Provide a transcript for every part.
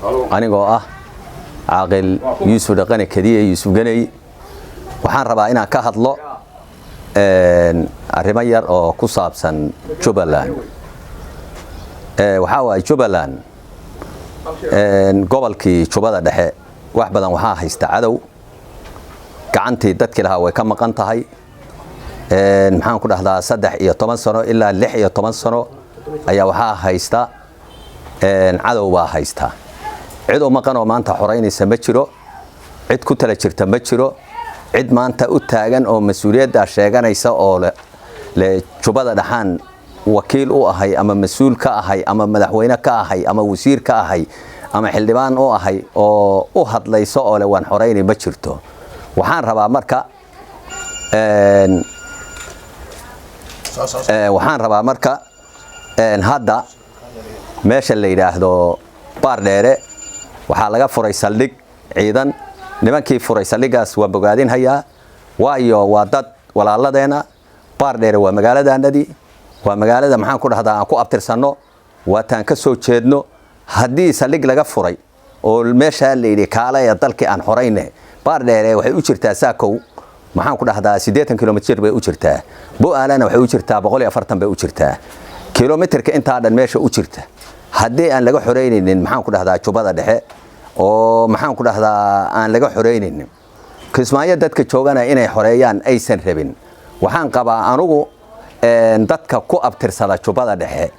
Anigoo ah Caaqil Yuusuf Dhaqane Kadiye Yuusuf Ganey, waxaan rabaa inaan ka hadlo arrimo yar oo ku saabsan Jubbaland. Waxaa waaye, Jubbaland, gobolkii Jubbada Dhexe, wax badan waxaa haysta cadow. Gacantii dadkii lahaa way ka maqan tahay. Maxaan ku dhahdaa, 13 sano ilaa 16 sano ayaa waxaa haysta cadow baa haysta. Cid u maqan oo maanta xoraynaysa ma jiro, cid ku tala jirta ma jiro, cid maanta u taagan oo mas-uuliyaddaa sheeganaysa oo le Jubbada Dhexaan wakiil u ahay ama mas-uul ka ahay ama madaxweyne ka ahay ama wasiir ka ahay ama xildhibaan u ahay oo u hadlayso oo le waan xoraynay ma jirto. Waxaan rabaa marka hadda meesha la yidhaahdo Baardheere waxaa laga furay saldhig ciidan. Nimankii furay saldhiggaas waan bogaadinhayaa, waayo waa dad walaaladeenna. Baardheere waa magaaladaanadii, waa magaalada, maxaan ku dhahdaa, aan ku abtirsanno, waataan ka soo jeedno. Haddii saldhig laga furay oo meeshaa la yidhi kaala ee dalkii aan xorayne, Baardheere waxay u jirtaa Saakow, maxaan ku dhahdaa, 80 kilomitir bay u jirtaa. Bu'aalana waxay u jirtaa 140 bay u jirtaa. Kilomitirka intaa dhan meesha u jirta haddii aan laga xoreynaynin, maxaan ku dhahdaa, Jubbada Dhexe oo, maxaan ku dhahdaa, aan laga xoreynaynin, Kismaayo dadka joogana inay xoreeyaan aysan rabin, waxaan qabaa anugu dadka ku abtirsada Jubbada Dhexe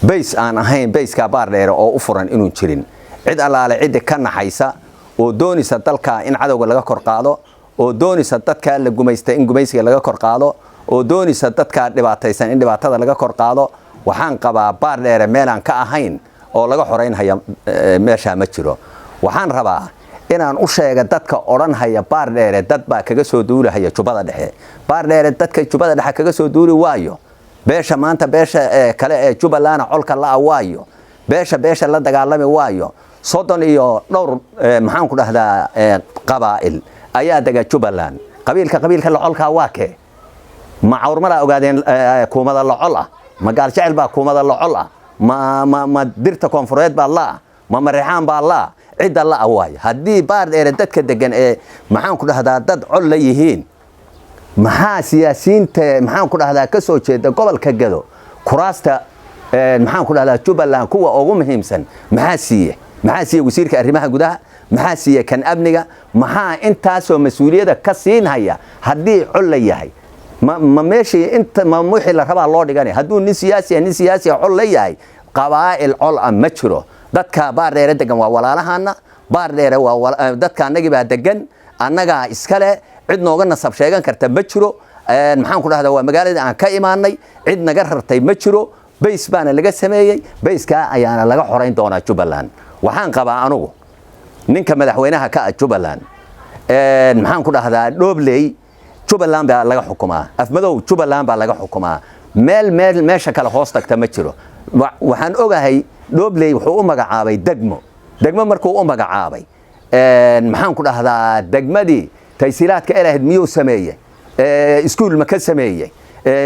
base aan ahayn base-ka Baardheere oo u furan inuu jirin. Cid allaale ciddi ka naxaysa oo doonaysa dalka in cadowga laga kor qaado, oo doonaysa dadka la gumaysta in gumaysiga laga kor qaado, oo doonaysa dadka dhibaataysan in dhibaatada laga kor qaado, waxaan qabaa Baardheere meelaan ka ahayn oo laga xoraynhaya meeshaa ma jiro. Waxaan rabaa inaan u sheega dadka odhanhaya Baardheere dad baa kaga soo duulahaya Jubbada Dhexe. Baardheere dadka Jubbada Dhexe kaga soo duuli waayo. Beesha maanta beesha kale ee Jubbalandna colka la'a waayo, beesha beesha la dagaalami waayo. 30 iyo dhowr, maxaan ku dhahdaa, qabaa'il ayaa dega Jubbaland. Qabiilka qabiilka la colkaa waa kee? Ma Cawrmalaa ogaadeen kuumada la col ah? Ma Gaaljecel baa kuumada la col ah? Ma Dirta Koonfureed baa la'ah? Ma Mareexaan baa la'ah? Cidda la'a waayo. Haddii Baardheere dadka degan ee, maxaan ku dhahdaa, dad col la yihiin, maxaa siyaasiyiinta, maxaan ku dhahdaa, ka soo jeeda gobolka Gado kuraasta, maxaan ku dhahdaa, Jubbaland kuwa ugu muhiimsan maxaa siiye? Maxaa siiye wasiirka arrimaha gudaha? Maxaa siiye kan amniga? Maxaa intaasoo mas-uuliyadda ka siinhaya haddii col la yahay? Ma meeshii inta ma wixii la rabaa loo dhiganay? Hadduu nin siyaasiya nin siyaasiya col la yahay, qabaa'il col ah ma jiro. Dadka Baardheere degan waa walaalahana. Baardheere waa dadka annagii baa degan, annagaa iskale. Cid nooga nasab sheegan karta ma jiro. Maxaan ku dhahdaa, waa magaaladii aan ka imaanay. Cid naga rartay ma jiro. Base baana laga sameeyey, base-kaa ayaana laga xorayn doonaa Jubbaland. Waxaan qabaa anugu ninka madaxweynaha ka ah Jubbaland, maxaan ku dhahdaa, Dhobley Jubbaland baa laga xukumaa, Afmadow Jubbaland baa laga xukumaa. Meel meesha kale hoos tagta ma jiro. Waxaan ogahay Dhobley wuxuu u magacaabay degmo. Degmo markuu u magacaabay, maxaan ku dhahdaa, degmadii taysiilaadka elahayd miyuu sameeyey? Iskuul ma ka sameeyey?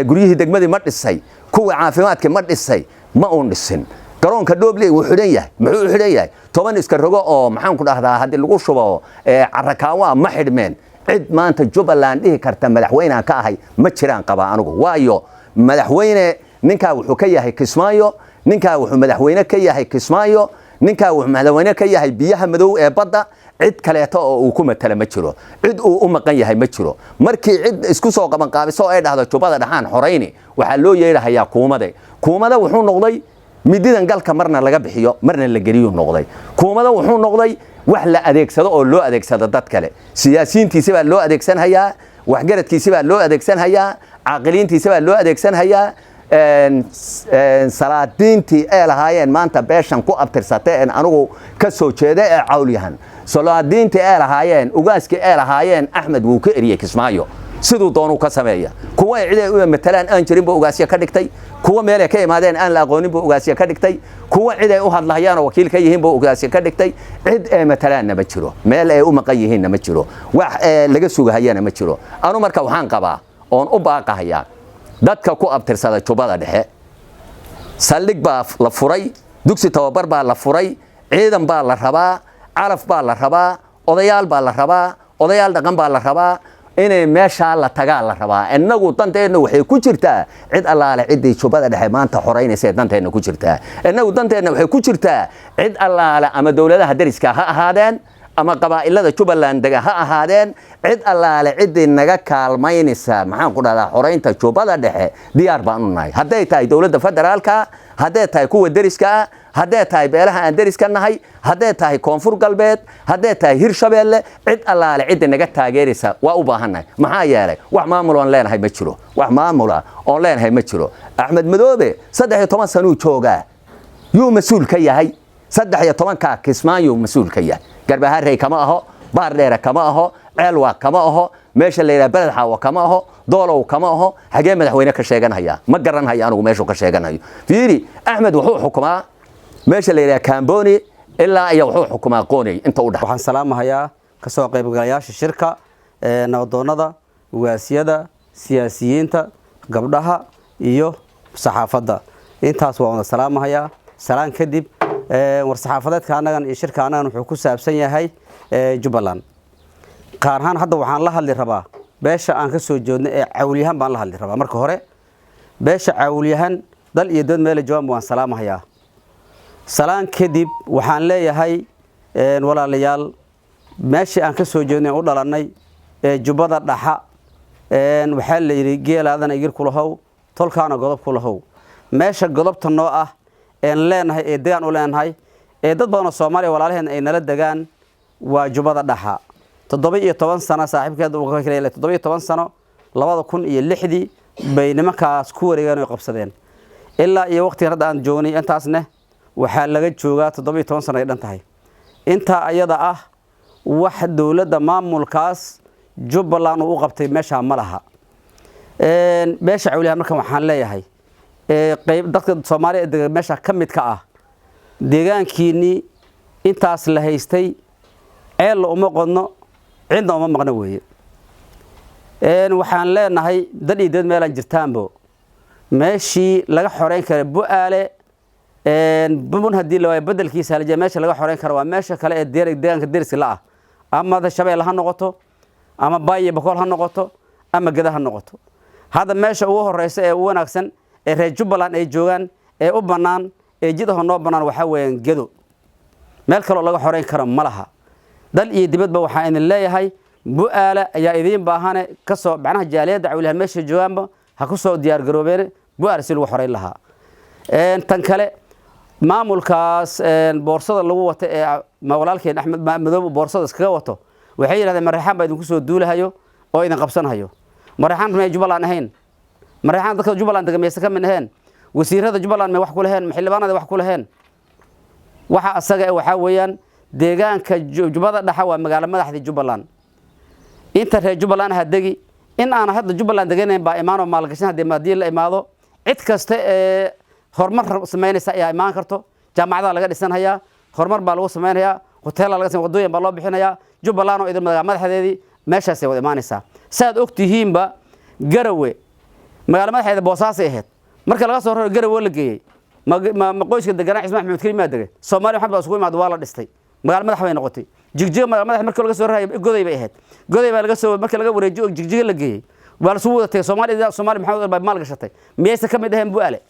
Guryihii degmadii ma dhisay? Kuwii caafimaadkii ma dhisay? Ma uun dhisin. Garoonka Dhobley wuu xidhan yahay. Muxuu u xidhan yahay? 10 iska rogo oo, maxaan ku dhahdaa, haddii lagu shubo carakaawa ma xidhmeen. Cid maanta Jubbaland dhihi karta madaxweynean ka ahay ma jiraan qabaa anigu. Waayo, madaxweyne ninkaa wuxuu ka yahay Kismaayo, ninkaa wuxuu madaxweyne ka yahay Kismaayo, ninkaa wuxuu madaxweyne ka yahay biyaha madow ee badda. Cid kaleeto oo uu ku matala ma jiro, cid uu u maqan yahay ma jiro. Markii cid isku soo qabanqaabiso oo ay dhahdo Jubbada Dhexaan xorayni, waxaa loo yeedhahayaa kuumade. Kuumada wuxuu noqday mididan galka marna laga bixiyo marna la geliyuu noqday. Kuumada wuxuu noqday wax la adeegsado oo loo adeegsado dad kale. Siyaasiyiintiisi baa loo adeegsanhayaa, waxgaradkiisi baa loo adeegsanhayaa, caaqiliintiisi baa loo adeegsanhayaa, salaadiintii ay lahaayeen maanta beeshan ku abtirsatay een anigu ka soo jeeda ee Cawlyahan, salaadiintii ay lahaayeen, ugaaskii ay lahaayeen, Axmed wuu ka eriyey Kismaayo. Siduu doonuu ka sameeya. Kuwa ay cid ay u matalaan aan jirin buu ugaasyo ka dhigtay, kuwa meelay ka imaadeen aan la aqoonin buu ugaasyo ka dhigtay, kuwa cid ay u hadlahayaan oo wakiil ka yihiin buu ugaasyo ka dhigtay. Cid ay matalaanna ma jiro, meel ay u maqan yihiinna ma jiro, wax laga sugahayana ma jiro. Anu marka waxaan qabaa oon u baaqahayaa dadka ku abtirsada Jubbada Dhexe: saldhig baa la furay, dugsi tababar baa la furay. Ciidan baa la rabaa, calaf baa la rabaa, odayaal baa la rabaa, odayaal dhaqan baa la rabaa, inay meeshaa la tagaa la rabaa. Innagu danteenna waxay ku jirtaa cid allaale ciddii Jubbada Dhexe maanta xoraynaysa danteenna ku jirtaa. Innagu danteenna waxay ku jirtaa cid allaale, ama dowladaha deriska ha ahaadeen ama qabaa'ilada Jubbaland dega ha ahaadeen, cid allaale ciddii naga kaalmaynaysa, maxaan ku dhahdaa, xoraynta Jubbada Dhexe diyaar baan u nahay. Hadday tahay dowladda federaalka, hadday tahay kuwa deriska ah, hadday tahay beelaha aan deriska nahay, hadday tahay Koonfur Galbeed, hadday tahay Hirshabeelle, cid allaale ciddii naga taageeraysa waa u baahannahay. Maxaa yeelay, wax maamul oon leenahay ma jiro, wax maamula oon leenahay ma jiro. Axmed Madoobe 13 sanuu joogaa. Yuu mas-uul ka yahay 13-kaa? Kismaayuu mas-uul ka yahay. Garbaharey kama aho, Baardheere kama aho, Ceelwaaq kama aho, meesha la yidhaha Beled Xaawo kama aho, Doolow kama aho. Xagee madaxweyne ka sheeganhaya? Ma garanhaya anigu meeshuu ka sheeganhayo. Fiiri, Axmed wuxuu xukumaa meesha la yidhaha Kamboni ilaa iyo wuxuu xukumaa Qooney inta u dhex. Waxaan salaamahayaa kasoo qaybgalayaasha shirka, nabadoonnada, ugaasyada, siyaasiyiinta, gabdhaha iyo saxaafadda. Intaas waa wada salaamahayaa. Salaan kadib, war-saxaafadeedka annagan iyo shirka annagan wuxuu ku saabsan yahay Jubbaland. Qaar ahaan hadda waxaan la hadli rabaa beesha aan ka soo jeedno ee Cawlyahan baan la hadli rabaa. Marka hore, beesha Cawlyahan dal iyo dad meela joogaan waan salaamahayaa. Salaan kadib, waxaan leeyahay, walaalayaal, meeshii aan ka soo jeednay, u dhalannay ee Jubbada Dhaxa, waxaa la yidhi geelaadana igir ku lahow, tolkaana godob ku lahow. Meesha godobta noo ah een leenahay ee degaan u leenahay ee dad badan oo Soomaaliya walaalaheen ay nala degaan waa Jubbada Dhaxa. 17 sano saaxiibkeed uu 17 sano, 2006-dii bay nimankaas ku wareegeen oo qabsadeen. Ilaa iyo waqtigan hadda aan joognay, intaasne waxaa laga joogaa 17 sano ay dhan tahay. Intaa ayada ah wax dowladda maamulkaas Jubbaland uu u qabtay meeshaa ma laha. Beesha Cawliyaha markan waxaan leeyahay, qayb dadka Soomaaliya dega meesha ka mid ka ah, deegaankiinnii intaas la haystay ceella uma qodno, cidna uma maqno weeye. Waxaan leenahay, dad iyo dad meelaan jirtaanbo, meeshii laga xoreyn kara Bu-aale bun haddii la waayo bedelkiisa halje, meesha laga xoreyn karo waa meesha kale ee deegaanka deriska la ah, ama Shabeelle ha noqoto, ama Baay iyo Bakool ha noqoto, ama Geda ha noqoto. Hadda meesha ugu horeysa ee u wanaagsan ee reer Jubbaland ay joogaan ee u bannaan ee jid aho noo bannaan waxaa weeyaan Gedo. Meel kaloo laga xoreyn karo ma laha. Dal iyo dibadba waxaan idin leeyahay, Bu-aale ayaa idiin baahane. Kasoo macnaha jaaliyadda Cawliyahan meesha joogaanba ha ku soo diyaar garoobeen Bu-aale si lagu xoreyn lahaa. Tan kale, maamulkaas boorsada lagu wato ee walaalkeen Axmed Madoobe boorsada iskaga wato, waxay yidhahdeen Mareexaan baa idinku soo duulahayo oo idin qabsanhayo. Mareexaan may Jubbaland ahayn? Mareexaan dadka Jubbaland dega mayse ka mid aheen? Wasiirada Jubbaland may wax ku laheen? Xildhibaanada wax ku laheen? Waxa asaga waxaa weeyaan deegaanka Jubbada Dhexe waa magaalo madaxdii Jubbaland. Inta reer Jubbaland ha degi, in aan hadda Jubbaland deganayn baa imaanoo maalgashan. Haddii la imaado, cid kasta ee horumar samaynaysa ayaa imaan karto. Jaamacadaha laga dhisanhayaa, horumar baa lagu samaynayaa, hoteela laga samay, waddooyin baa loo bixinayaa. Jubbaland oo idin magaalo madaxdeedii meeshaasay wada imaanaysaa. Saaad og tihiinba, Garawe magaalo madaxeeda Boosaasay ahayd. Marka laga soo raro Garawe la geeyey, ma qoyska deganaa Cismaan Maxamuud keli maa degay? Soomaaliya waxan baa isugu imaada, waa la dhistay, magaalo madax bay noqotay. Jigjiga magaalo madax markii laga soo rarayo Goday bay ahayd. Goday baa laga soo, markii laga wareejiyo oo Jigjiga la geeyey, waa la isugu wada tagay. Soomaaliya, Soomaali Maxamed baa maal gashatay. Miyaysa ka mid ahayn Bu-aale?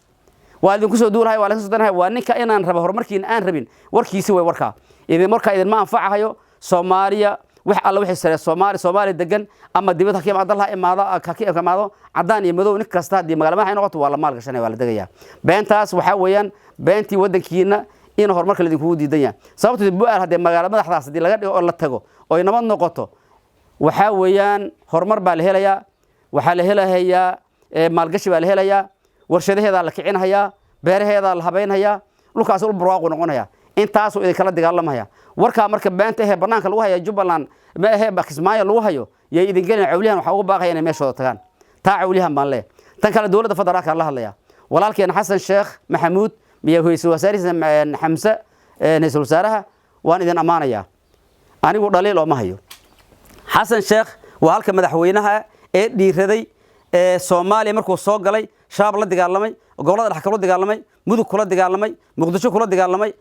Waa idinku soo duulahay, waa laga soo danahay. Waa ninka inaan rabo horumarkiina aan rabin warkiisi way. Warkaa idin, warkaa idinma anfacahayo. Soomaaliya wax alla wixii sare Soomaali, Soomaali degan ama dibad ha ka imaado, dal ha imaado, ha ka imaado, cadaan iyo madow, nin kasta haddii magaalo madax ay noqoto waa la maal gashanaya, waa la degayaa. Beentaas waxaa weeyaan beentii waddankiina in horumarka laidinkugu diidan yahay. Sababtoo Bu-aal haddii magaalo madaxdaas haddii laga dhigo oo la tago oo ay nabad noqoto, waxaa weeyaan horumar baa la helayaa, waxaa la helahayaa maalgashi baa la helayaa, warshadaheedaa la kicinhayaa, beeraheedaa la habaynhayaa, dhulkaas dhul barwaaqu noqonaya. Intaasuu idinkala dagaalamaya warkaa. Marka beenta ahee banaanka lagu haya Jubbaland ma ahee Kismaayo lagu hayo yay idin gelin. Cawliyahan waxaa uga baaqaya inay meeshooda tagaan. Taa Cawliyahan baan leeyahay. Tan kale, dowladda federaalka la hadlaya, walaalkeena Xasan Sheekh Maxamuud iyo ra'iisul wasaarihiisa Xamse, ra'iisul wasaaraha, waan idin ammaanayaa. Anigu dhaliil ooma hayo. Xasan Sheekh waa halka madaxweynaha ee dhiiraday ee Soomaaliya markuu soo galay Shabaab la dagaalamay, gobollada dhex kula dagaalamay, Mudug kula dagaalamay, Muqdisho kula dagaalamay.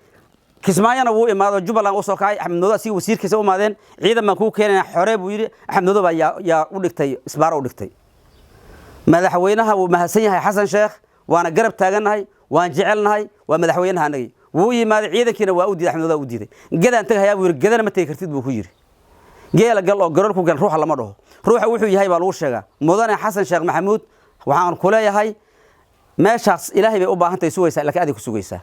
Kismaayona wuu imaado, Jubbaland uu soo kacay. Axmed Madoobe asiga wasiirkiisa u imaadeen. Ciidan baan kuu keenaya, xoree buu yidhi. Axmed Madoobe baa yaa u dhigtay, isbaaro u dhigtay. Madaxweynaha wuu mahadsan yahay, Xasan Sheekh, waana garab taagannahay, waan jecelnahay, waa madaxweynaha anagii. Wuu yimaaday, ciidankiina waa u diiday. Axmed Madoobe u diiday. Gedaan tagahayaa buu yidhi. Gedana ma tegi kartid buu ku yidhi. Geela gal oo garoor ku gal ruuxa lama dhaho, ruuxa wuxuu yahay baa lagu sheegaa. Mudane Xasan Sheekh Maxamuud, waxaan ku leeyahay meeshaas Ilaahay bay u baahan tahay, sugaysaa, laakiin adig ku sugaysaa.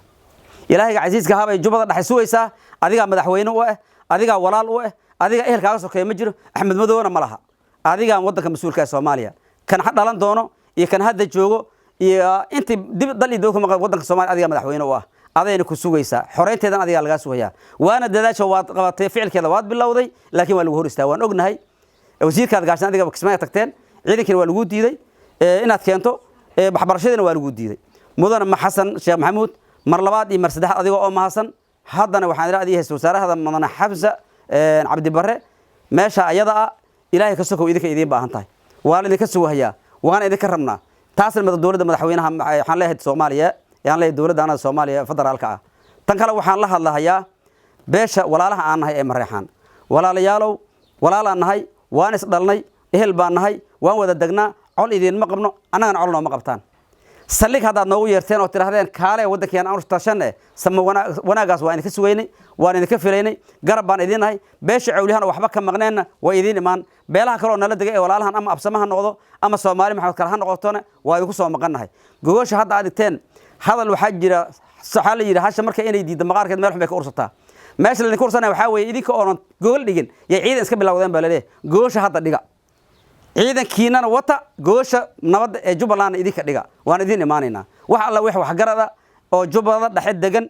Ilaahayga casiiska ahaa bay Jubbada Dhexe sugaysaa. Adigaa madaxweyne u ah, adigaa walaal u ah, adigaa ehelkaaga sokeeya ma jiro, Axmed Madoobena ma laha. Adigaan waddanka mas-uulka ee Soomaaliya, kan ha dhalan doono iyo kan hadda joogo iyo intii dib dal iyo dowlad ka maqan waddanka Soomaaliya, adigaa madaxweyne u ah, adayna ku sugaysaa. Xoreynteedan adigaa lagaa sugayaa. Waana dadaasha waad qabatay, ficilkeeda waad bilowday, laakiin waa lagu hor istaa, waan ognahay. Wasiirkaad gaashan adiga Kismaayo tagteen, ciidankiina waa lagu diiday inaad keento, waxbarashadiina waa lagu diiday. Mudane ma Xasan Sheekh Maxamuud, mar labaad iyo mar saddexaad adiga oo mahadsan, haddana waxaan idhaa adiga haysta wasaarahada mudane Xamsa Cabdi Barre, meesha ayada ah Ilaahay ka sokow idinka idiin baahan tahay, waa la idinka sugahayaa, waana idinka rabnaa. Taasna dowladda madaxweynaha waxaan leeyahay Soomaaliya, yaan leeyahay dowladda anada Soomaaliya federaalka ah. Tan kale waxaan la hadlahayaa beesha walaalaha aan nahay ee Mareexaan. Walaalayaalow, walaalaan nahay, waan is dhalnay, ehel baan nahay, waan wada degnaa. Col idiinma qabno, annagana col nooma qabtaan. Saldhig haddaad noogu yeerteen oo tidhahdeen kaale waddankeen aan tashanne, sama wanaaggaas waan idinka sugaynay, waan idinka filaynay, garab baan idiin nahay. Beesha Cawliyahan oo waxba ka maqneenna waa idiin imaan. Beelaha kale oo nala degay ee walaalahan, ama Absama ha noqdo ama Soomaali Maxamed kale ha noqotona, waa idinku soo maqannahay. Gogosha hadda aad dhigteen, hadal waxaa jira, waxaa la yidhi hasha marka inay diiddo maqaarkeed meel xun bay ka ursataa. Meesha laydinka ursanaya waxaa weeye idinka oonan gogol dhigin yay ciidan iska bilowdeen baa laleeyahay. Gogosha hadda dhiga, ciidankiinana wata, gogosha nabadda ee Jubbalandna idinka dhiga, waan idiin imaanaynaa. Wax alla wix waxgarada oo Jubbada Dhexe degan,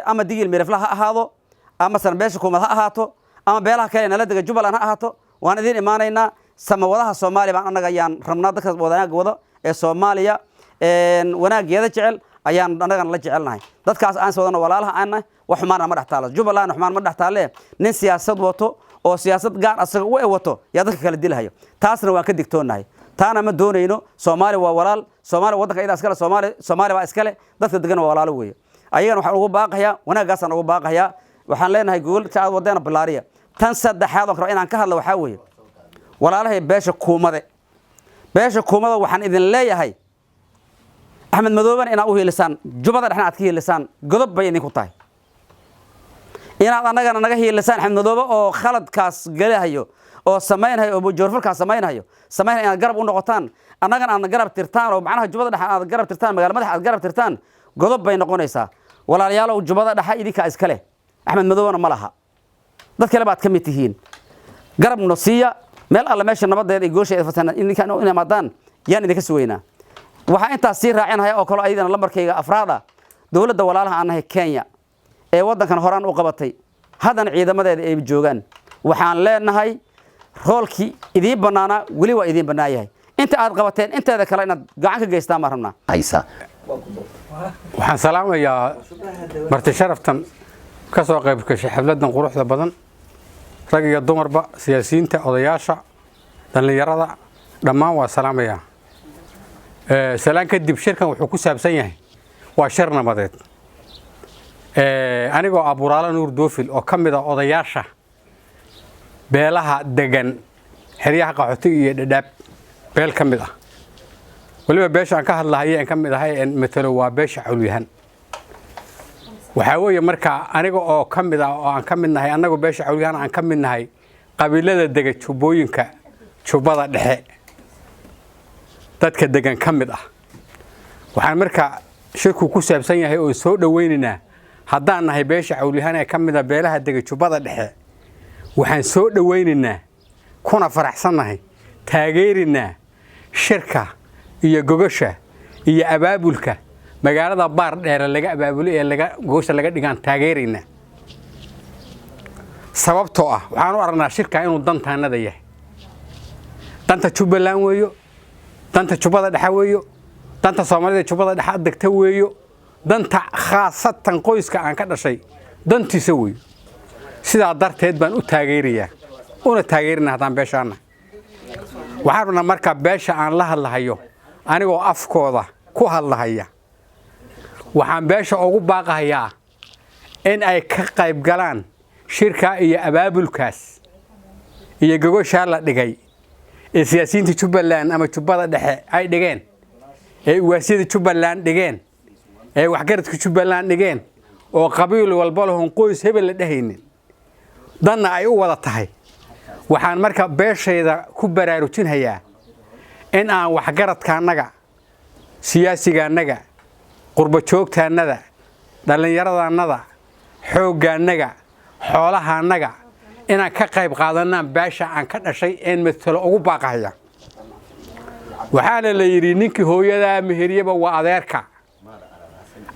ama Digil Mirifla ha ahaado, ama sanbeesha Kuumad ha ahaato, ama beelaha kale nala dega Jubbaland ha ahaato, waan idiin imaanaynaa. Samawadaha Soomaaliya baan annaga ayaan rabnaa. Dadka wanaagga wada ee Soomaaliya wanaaggeeda jecel ayaan annagana la jecelnahay. Dadkaas aan wadano, walaalaha aan nahay, wax xumaana ma dhex taalo. Jubbaland xumaan ma dhex taalle. Nin siyaasad wato oo siyaasad gaar asaga u wato yaa dadka kala dilahayo, taasna waan ka digtoonnahay, taana ma doonayno. Soomaaliya waa walaal, Soomaaliya waddanka iyadaa iskale, Soomaaliya Soomaaliya baa iskale, dadka degan waa walaalo weeye. Ayagana waxaan ugu baaqayaa wanaaggaasaan ugu baaqayaa. Waxaan leenahay gogolta aad wadeena ballaariya. Tan saddexaad oon rabo inaan ka hadlo waxaa weeye walaalahay beesha Kuumade. Beesha Kuumada waxaan idin leeyahay, Axmed Madoobena inaad u hiilisaan, Jubbada Dhexna aad ka hiilisaan, godob bay idinku tahay. Inaad annagana naga hiilisaan Axmed Madoobe oo khaladkaas gelahayo oo samaynhayo oo joorfalkaas samaynhayo, inaad garab u noqotaan, annagana aad garab tirtaan, oo macnaha Jubbada Dhexe aad garab tirtaan, magaala madax aad garab tirtaan, godob bay noqonaysaa. Walaalayaalow, Jubbada Dhexe idinkaa iska leh, Axmed Madoobena ma laha, dad kale baad ka mid tihiin. Garabna siiya meel alle meesha nabadeeda iyo goosha fasan idinka in imaadaan yaan idinka sugaynaa. Waxaa intaas sii raacinaya oo kaloo ayadana lambarkayga afraad ah, dowladda walaalaha aan nahay Kenya ee waddankan horaan u qabatay, haddana ciidamadeeda ay joogaan, waxaan leenahay roolkii idiin bannaanaa weli waa idiin bannaan yahay. Inta aad qabateen inteeda kale inaad gacan ka geystaan baan rabnaa. Haysa. Waxaan salaamayaa marti sharaftan ka soo qayb gashay xafladan quruxda badan, rag iyo dumarba, siyaasiyiinta, odayaasha, dhallinyarada, dhammaan waa salaamayaa. Salaan kadib, shirkan wuxuu ku saabsan yahay waa shir nabadeed. Anigoo ah Buraalo Nuur Doofil oo ka mid ah odayaasha beelaha degan xeryaha qaxootiga iyo Dhadhaab, beel ka mid ah weliba beesha aan ka hadlahaye aan ka mid ahay een matalo waa beesha Cawlyahan. Waxaa weeye marka aniga oo ka mid ah oo aan ka mid nahay annagu beesha Cawlyahan aan ka mid nahay qabiilada dega Jubbooyinka, Jubbada Dhexe dadka degan ka mid ah, waxaan marka shirku ku saabsan yahay oo soo dhowaynaynaa, haddaan nahay beesha Cawlyahan ee ka mid ah beelaha dega Jubbada Dhexe, waxaan soo dhowaynaynaa kuna faraxsannahay, taageeraynaa shirka iyo gogosha iyo abaabulka magaalada Baar Dheere laga abaabulay ee laga gogosha laga dhigaan taageeraynaa. Sababtoo ah waxaan u aragnaa shirka inuu dantaanada yahay, danta Jubbaland weeyo, danta Jubbada Dhexe weeyo, danta Soomaalida Jubbada Dhexe degta weeyo, danta khaasatan qoyska aan ka dhashay dantiisa weeyo. Sidaa darteed baan u taageerayaa una taageerina haddaan beeshaana. Waxaan rabnaa markaa beesha aan la hadlahayo, anigoo afkooda ku hadlahaya, waxaan beesha ugu baaqahayaa In ay ka qayb galaan shirka iyo abaabulkaas iyo gogoshaa la dhigay ee siyaasiyiinta Jubbaland ama Jubbada Dhexe ay dhigeen, ee uwaasyada Jubbaland dhigeen, ee waxgaradka Jubbaland dhigeen, oo qabiil walba lahon qoys hebel la dhehaynin, danna ay u wada tahay. Waxaan marka beeshayda ku baraarujinhayaa in aan waxgaradkaannaga, siyaasigaannaga, qurbo joogtaannada, dhallinyaradaannada, xooggaannaga, xoolahaannaga inaan ka qayb qaadanaan beesha aan ka dhashay een matalo ugu baaqahaya. Waxaana la yidhi, ninkii hooyadaa meheriyaba waa adeerka.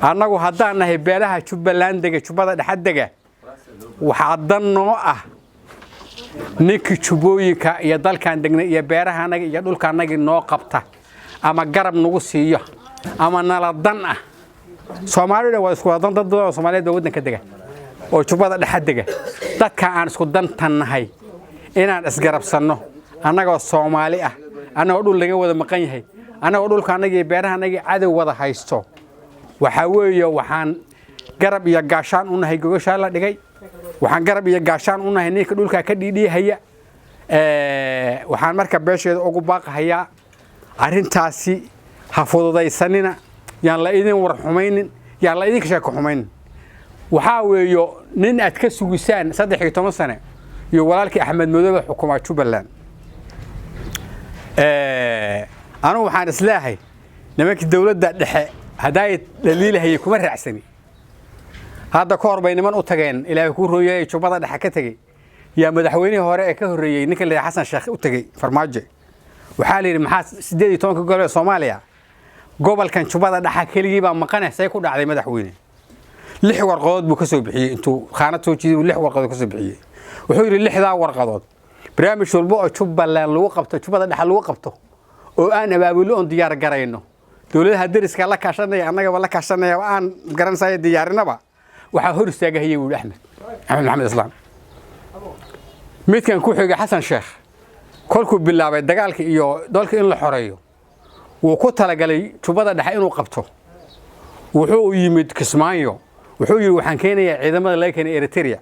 Annagu haddaan nahay beelaha Jubbaland dega, Jubbada Dhexe dega, waxaa dan noo ah ninkii jubbooyinka iyo dalkan degnay iyo beerahaanaga iyo dhulkaanagii noo qabta ama garab nagu siiyo ama nala dan ah. Soomaalida waa isku dan, dad badan oo Soomaaliyeed baa waddanka dega oo Jubbada Dhexe dega. Dadka aan isku dantan nahay inaan isgarabsanno, annagoo Soomaali ah, annagoo dhul laga wada maqan yahay, annagoo dhulka annagii beeraha annagii cadow wada haysto, waxaa weeye waxaan garab iyo gaashaan u nahay gogoshaa la dhigay. Waxaan garab iyo gaashaan u nahay ninka dhulkaa ka dhiidhiihaya. Waxaan marka beesheeda ugu baaqahayaa, arrintaasi ha fududaysanina, yaan la idin war xumaynin, yaan la idinka sheeko xumaynin. Waxaa weeyo nin aad ka sugisaan 13 sane iyo walaalkii Axmed Madoobe xukumaa Jubbaland. Anugu waxaan isleeyahay nimankii dowladda dhexe haddaay dhaliilahayay kuma raacsani. Hadda ka hor bay niman u tageen, Ilaahay kuu rooyay, Jubbada Dhexe ka tegey yaa madaxweynihii hore ee ka horreeyey, ninka la Xasan Sheekh, u tegey Farmaajo. Waxaa la yidhi, maxaa 18-ka gobol ee Soomaaliya gobolkan Jubbada Dhexe keligii baa maqane, say ku dhacday, madaxweyne? Lix warqadood buu ka soo bixiyey. Intuu khaanad soo jiiday lix warqadood ka soo bixiyey. Wuxuu yidhi, lixdaa warqadood barnaamij walba oo Jubbaland lagu qabto, Jubbada Dhexe lagu qabto, oo aan abaabulo oon diyaar garayno, dowladaha deriska la kaashanaya, annagaba la kaashanaya, aan garansaya diyaarinaba, waxaa hor istaagahaya, buu yidhi, Axmed Maxamed Islaam. Midkan ku xigay, Xasan Sheekh, kolkuu bilaabay dagaalka iyo dalka in la xoreeyo, wuu ku talagalay Jubbada Dhexe inuu qabto. Wuxuu yimid Kismaayo, wuxuu yidhi, waxaan keenayaa ciidamada laga keenay Eritrea,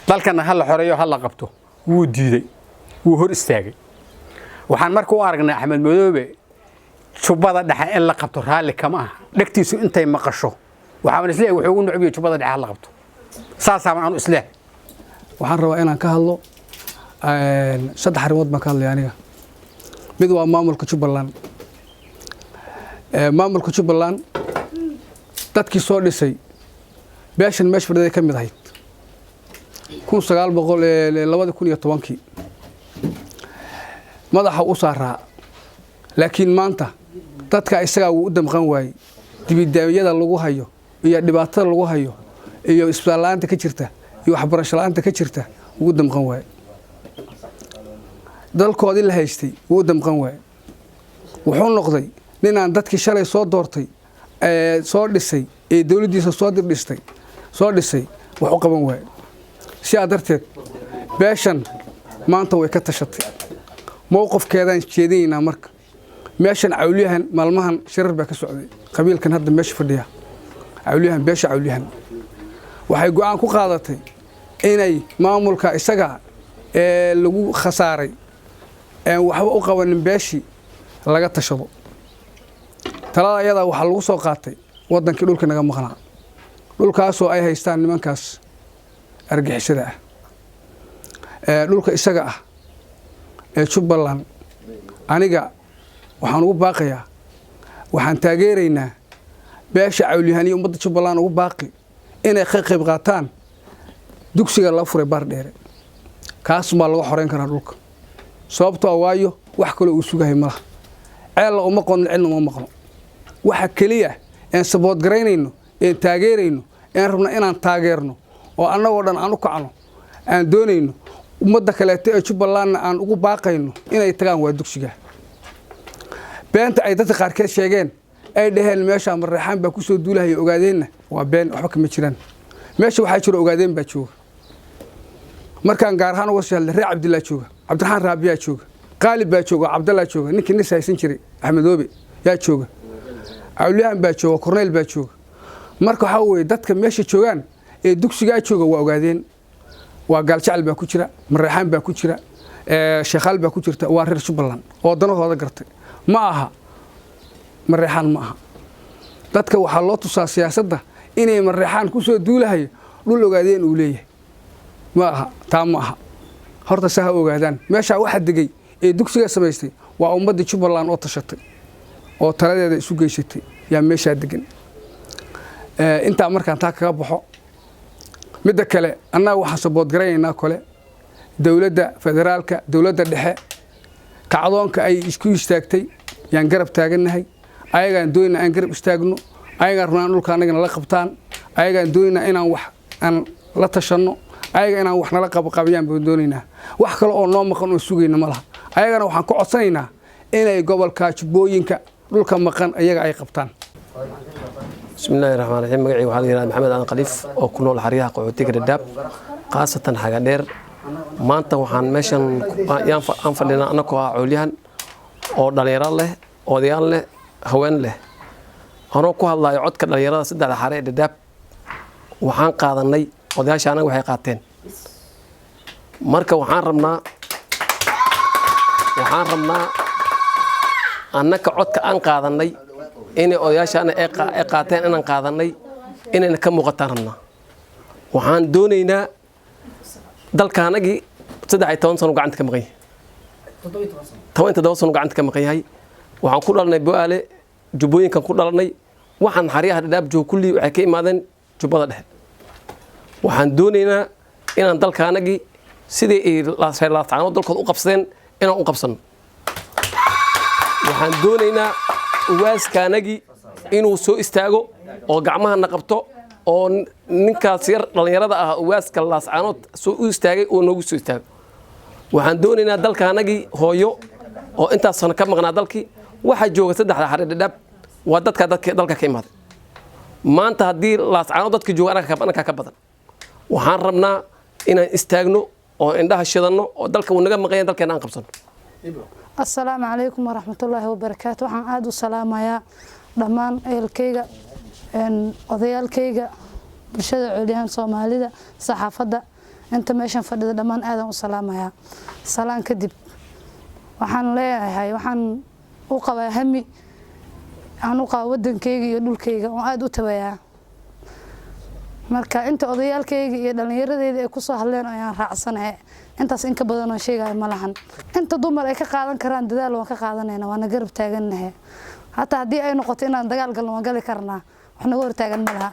dalkana ha la xoreeyo, ha la qabto. Wuu diidey, wuu hor istaagay. Waxaan marka u aragnay Axmed Madoobe Jubbada Dhexe in la qabto raalli kama aha. Dhegtiisu intay maqasho waxaan isleeyahay wuxuu ugu necbiyo Jubbada Dhexe ha la qabto. Saasaa aanu isleeyahay. Waxaan rabaa inaan ka hadlo saddex arrimood baan ka hadlaya aniga. Mid waa maamulka Jubbaland. Maamulka Jubbaland dadkii soo dhisay beeshan meesha fadhiday ka mid ahayd 1900 2010-kii madaxa u saaraa, laakiin maanta dadka isagaa wuu u damqan waayey. Dibidaamiyada lagu hayo iyo dhibaatada lagu hayo iyo isbitaal la'aanta ka jirta iyo waxbarasho la'aanta ka jirta wuu u damqan waayey. Dalkoodii la haystay wuu u damqan waayey. Wuxuu noqday ninaan dadkii shalay soo doortay ee soo dhisay ee dowladdiisa soo dibdhistay soo dhisay wax u qaban waaye. Sidaa darteed beeshan maanta way ka tashatay, mowqifkeedaan jeedinaynaa. Marka meeshan Cawliyahan maalmahan shirar baa ka socday. Qabiilkan hadda meesha fadhiya, Cawliyahan, beesha Cawliyahan waxay go'aan ku qaadatay inay maamulka isaga ee lagu khasaaray een waxba u qabanin beeshii laga tashado. Talada ayadaa waxaa lagu soo qaatay waddankii dhulka naga maqnaa, dhulkaasoo ay haystaan nimankaas argixisada ah. Ee dhulka isaga ah ee Jubbaland, aniga waxaan ugu baaqayaa, waxaan taageeraynaa beesha Cawlyahan iyo ummadda Jubbaland ugu baaqi inay ka qayb qaataan dugsiga laga furay Baardheere. Kaas baa laga xoreyn karaa dhulka, sababtoo waayo wax kaloo uu sugahay malaha. Ceella uma qodno, cidna uma maqno. Waxa keliya een support garaynayno een taageerayno een rabno inaan taageerno oo annagoo dhan aan u kacno aan doonayno, ummadda kaleeto ee Jubbalandna aan ugu baaqayno inay tagaan, waa dugsiga. Beenta ay dadka qaarkeed sheegeen, ay dhaheen meesha Mareexaan baa kusoo duulahaya, ogaadeenna, waa been, waxba kama jiraan. Meesha waxaa jira ogaadeen baa jooga. Markaan gaar ahaan uga sii hadlay, reer Cabdillaa jooga, Cabdiraxmaan Raabiyaa jooga, Qaalib baa jooga, Cabdallaa jooga, ninkii nis haysan jiray Axmedoobe yaa jooga, Cawliyahan baa jooga, Korneyl baa jooga. Marka waxaa weeye, dadka meesha joogaan ee dugsigaa jooga waa Ogaadeen, waa Gaaljecel baa ku jira, Mareexaan baa ku jira, Sheekhaal baa ku jirta. Waa reer Jubbaland oo danahooda gartay. Ma aha Mareexaan, ma aha. Dadka waxaa loo tusaa siyaasadda inay Mareexaan ku soo duulahayo dhul Ogaadeen uu leeyahay. Ma aha taa, ma aha. Horta saa ha ogaadaan, meeshaa waxa degay ee dugsiga samaystay waa ummadda Jubbaland oo tashatay oo taladeeda isu geysatay yaa meeshaa degan. Intaa markaan taa kaga baxo, midda kale, annaga waxaan support garaynaynaa kole dowladda federaalka, dowladda dhexe. Kacdoonka ay isku istaagtay yaan garab taagannahay. Ayagaan doonayna aan garab istaagno, ayagaan rabnaa in dhulka annagana la qabtaan, ayagaan doonaynaa inaan wax aan la tashanno, ayaga inaan wax nala qabqabiyaan baan doonaynaa. Wax kale oo noo maqan oo sugayna ma laha. Ayagana waxaan ku codsanaynaa inay gobolka Jubbooyinka dhulka maqan ayaga ay qabtaan. Bismi illaahi raxmaan raxiim. Magacii waxaa la yihahda Maxamed Aadan Khaliif oo ku nool xeryaha qaxootiga Dhadhaab, khaasatan Xagadheer. Maanta waxaan meeshan aan fadhinaa annagoo ah coolyahan oo dhallinyaro leh, odayaal leh, haween leh, anoo ku hadlayo codka dhallinyarada saddexda xare ee Dhadhaab. Waxaan qaadanay, odayaasha anaga waxay qaateen. Marka waxaan rabnaa annaka codka aan qaadanay inay odayaashaana ay qaateen inaan qaadanay inayna ka muuqataan rabnaa. Waxaan doonaynaa dalkaanagii 13 sano gacanta ka maqan yahay, 17 sano gacanta ka maqan yahay. Waxaan ku dhalanay Bo-aale, Jubbooyinkan ku dhalanay. Waxaan xaryaha Dhadhaab joogo kullii waxay ka imaadeen Jubbada Dhexe. Waxaan doonaynaa inaan dalkaanagii sidii ay reer Laascaanood dalkooda u qabsadeen inaan u qabsanno. Waxaan doonaynaa ugaaskaanagii inuu soo istaago oo gacmahana qabto oo ninkaas yar dhallinyarada ah, ugaaska Laascaanood soo u istaagay, oo noogu soo istaago. Waxaan doonaynaa dalkaanagii hooyo oo intaas sano ka maqnaa. Dalkii waxaa jooga saddexda xare Dhadhaab waa dadka dadka dalka ka imaaday. Maanta haddii Laascaanood dadka jooga annagaa ka badan. Waxaan rabnaa inaan istaagno oo indhaha shidanno oo dalka uu naga maqanya dalkeena aan qabsanno. Asalaamu calaykum waraxmatullaahi wabarakaatu. Waxaan aada u salaamayaa dhammaan ehelkayga, odayaalkayga, bulshada coolyahan Soomaalida, saxaafadda, inta meeshan fadhida, dhammaan aadaan u salaamayaa. Salaan kadib, waxaan leeyahay waxaan u qabaa hami aan u qabaa wadankayga iyo dhulkayga oon aada u tabayaa. Marka inta odayaalkayga iyo dhallinyaradeyda ay kusoo hadleen ayaan raacsanahay. Intaas in ka badan oo sheegaya ma lahan. Inta dumar ay ka qaadan karaan dadaal waan ka qaadanayna, waana garab taagannahay. Hataa haddii ay noqoto inaan dagaal galno, waan gali karnaa. Wax naga hortaagan ma laha.